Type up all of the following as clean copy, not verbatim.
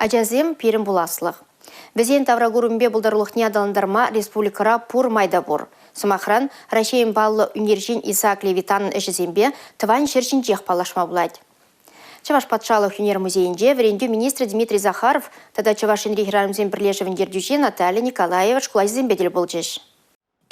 Ачасем пирӗн пуласлӑх. Вӗсен тавракурӑмӗпе пултарулӑхне аталантарма республикӑра пур май та пур. Сӑмахран, Раҫҫейӗн паллӑ ӳнерҫин Исаак Левитанӑн ӗҫӗсемпе тӑван ҫӗр ҫинчех паллашма пулать. Чӑваш патшалӑх ӳнер музейӗнче вӗрентӳ министрӗ Дмитрий Захаров тата Чӑваш Енри хӗрарӑмсен пӗрлешӗвӗн ертӳҫи Наталья Николаева шкул ачисемпе тӗл пулчӗҫ.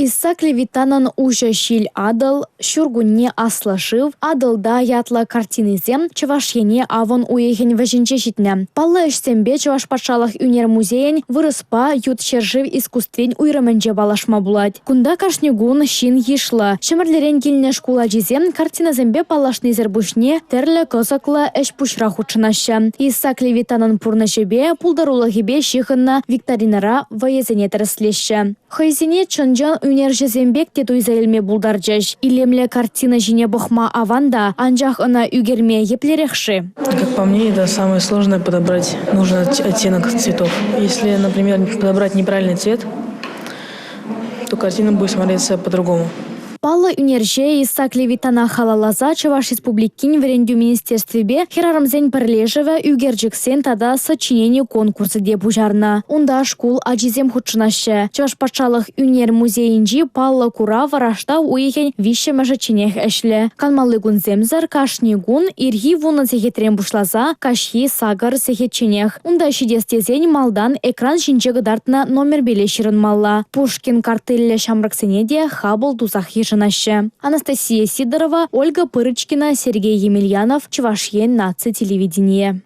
Исаак Левитанӑн «Уҫӑ ҫил Атӑл», «Ҫуркунне аслӑ шыв», «Атӑлта» ятлӑ картинисем Чӑваш Ене авӑн уйӑхӗн вӗҫӗнче ҫитнӗ. Паллӑ ӗҫсемпе Чӑваш патшалӑх ӳнер музейӗн вырӑспа ют ҫӗршыв искусствин уйрӑмӗнче паллашма пулать. Кунта кашни кун ҫын йышлӑ. Ҫӗмӗрлерен килнӗ шкул ачисем картинӑсемпе паллашнисӗр пуҫне тӗрлӗ кӑсӑклӑ ӗҫ-пуҫра хутшӑнаҫҫӗ. Исаак Левитанӑн пурнӑҫӗпе, пултарулӑхӗпе ҫыхӑннӑ викторинӑра вӑйӑсене тӗрӗслеҫҫӗ. Хӑйсене чӑн-чӑн ӳнерҫӗсем пек те туйса илме пултарчӗҫ. Илемлӗ картина ҫине пӑхма аван та, анчах ӑна ӳкерме еплерех-ши? Как по мне, это самое сложное подобрать нужный оттенок цветов. Если, например, подобрать неправильный цвет, то картина будет смотреться по-другому. Паллӑ ӳнерҫе Исаак Левитана халалласа Чӑваш Республикин Вӗрентӳ министерствипе хӗрарӑмсен пӗрлешӗвӗ ӳкерчӗксен тата сочинени конкурсӗ те пуҫарнӑ. Унта шкул ачисем хутшӑнаҫҫӗ. Чӑваш патшалӑх ӳнер музейӗнчи паллӑ курав раштав уйӑхӗн виҫҫӗмӗшӗчченех ӗҫлӗ. Канмалли кунсемсӗр кашни кун ирхи 10 сехетрен пуҫласа каҫхи 8 сехетченех. Унта ҫитес тесен малтан экран ҫинче кӑтартнӑ номерпеле ҫырӑнмалла. Пушкин карттиллӗ ҫамрӑксене те хапӑл тусах йышӑнаҫҫӗ. Анастасия Сидорова, Ольга Пырочкина, Сергей Емельянов, Чӑваш Ен наци телевиденийӗ.